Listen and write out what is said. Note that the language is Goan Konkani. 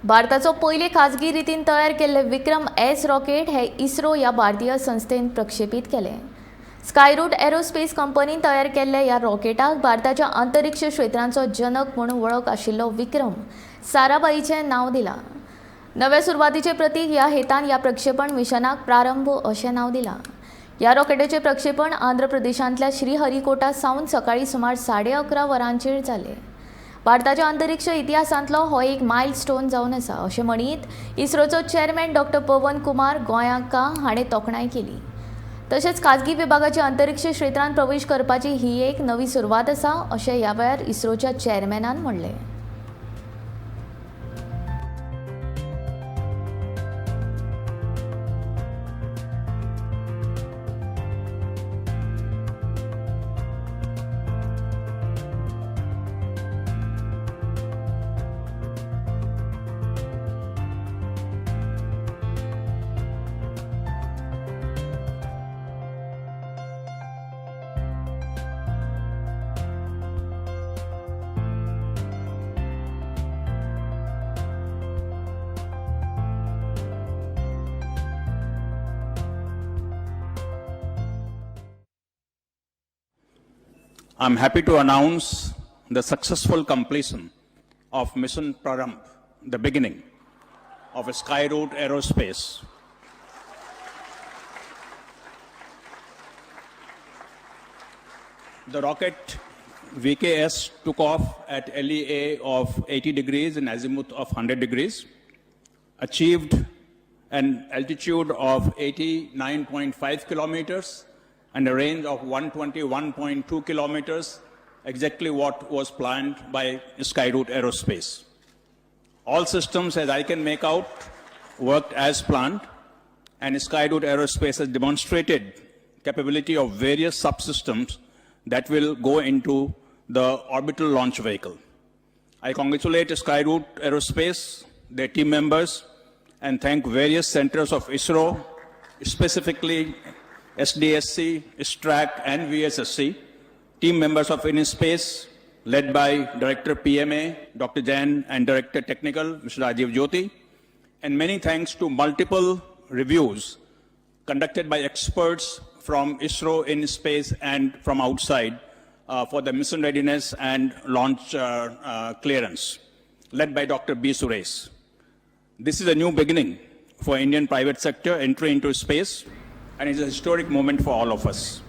भारताचो पयले खाजगी रितीन तयार केल्ले विक्रम एस रॉकेट हे इस्रो ह्या भारतीय संस्थेन प्रक्षेपीत केले. स्कायरूट एरोस्पेस कंपनीन तयार केल्ल्या ह्या रॉकेटाक भारताच्या अंतरिक्ष क्षेत्रांचो जनक म्हूण वळख आशिल्लो विक्रम साराभाईचें नांव दिलां. नव्या सुरवातीचे प्रतीक ह्या हेतान ह्या प्रक्षेपण मिशनाक प्रारंभ अशें नांव दिलां. ह्या रॉकेटाचें प्रक्षेपण आंध्र प्रदेशांतल्या श्रीहरिकोटा सावन सकाळीं सुमार 11:30 वरांचेर जालें. भारताच्या अंतरिक्ष इतिहासांतलो हो एक मायलस्टोन जावन आसा अशें म्हणीत इस्रोचो चेअरमॅन डॉक्टर पवन कुमार गोयांका हाणें तोखणाय केली. तशेंच खाजगी विभागाची अंतरिक्ष क्षेत्रांत प्रवेश करपाची ही एक नवी सुरवात आसा अशें ह्या वेळार इस्रोच्या चेअरमॅनान म्हणलें. I'm happy to announce the successful completion of Mission Prarambh, the beginning of Skyroot Aerospace. The rocket VKS took off at LEA of 80 degrees and azimuth of 100 degrees, achieved an altitude of 89.5 kilometers and a range of 121.2 kilometers, exactly what was planned by Skyroot Aerospace. All systems, as I can make out, worked as planned, and Skyroot Aerospace has demonstrated capability of various subsystems that will go into the orbital launch vehicle. I congratulate Skyroot Aerospace, their team members, and thank various centers of ISRO, specifically SDSC, ISTRAC, and VSSC, team members of InSpace, led by Director PMA, Dr. Jain, and Director Technical, Mr. Rajiv Jyoti, and many thanks to multiple reviews conducted by experts from ISRO, InSpace, and from outside for the mission readiness and launch clearance, led by Dr. B. Suresh. This is a new beginning for Indian private sector entry into space, and it's a historic moment for all of us.